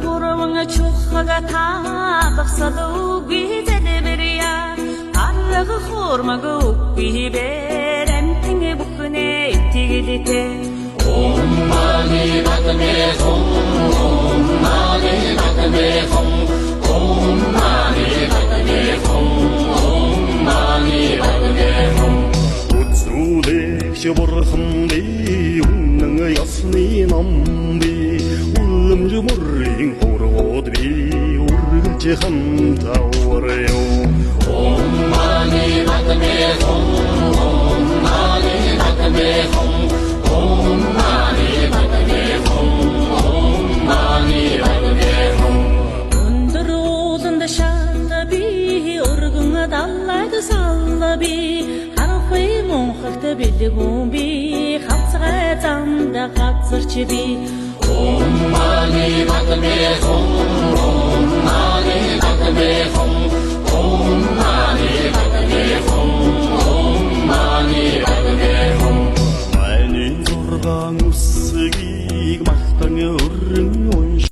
Гурван чухал таалгасал үгүй залбирая. Арга хурмаг үгүй бэр амтэн бүхнээ итгэлтэй. Ом мани падме хум, ом мани падме хум, ом мани падме хум, ом мани падме хум. Үзүүлэгч бурхан би, үнэн ёсны ном би, үлэмж мөрийн хургууд би, үргэлж хамтавар юу. Ом мани падме хум, ом мани падме хум, ом мани падме хум, ом мани падме хум. Өндөр ууланд шат би, өргөн далайд салла би, харанхуй мунхагт бэлгүүн би, хавцгай замд газарч би. Ом мани падме хум, ом мани падме хум, ом мани падме хум, ом мани падме хум. Миний 6 үсгийг мартан өрн унш.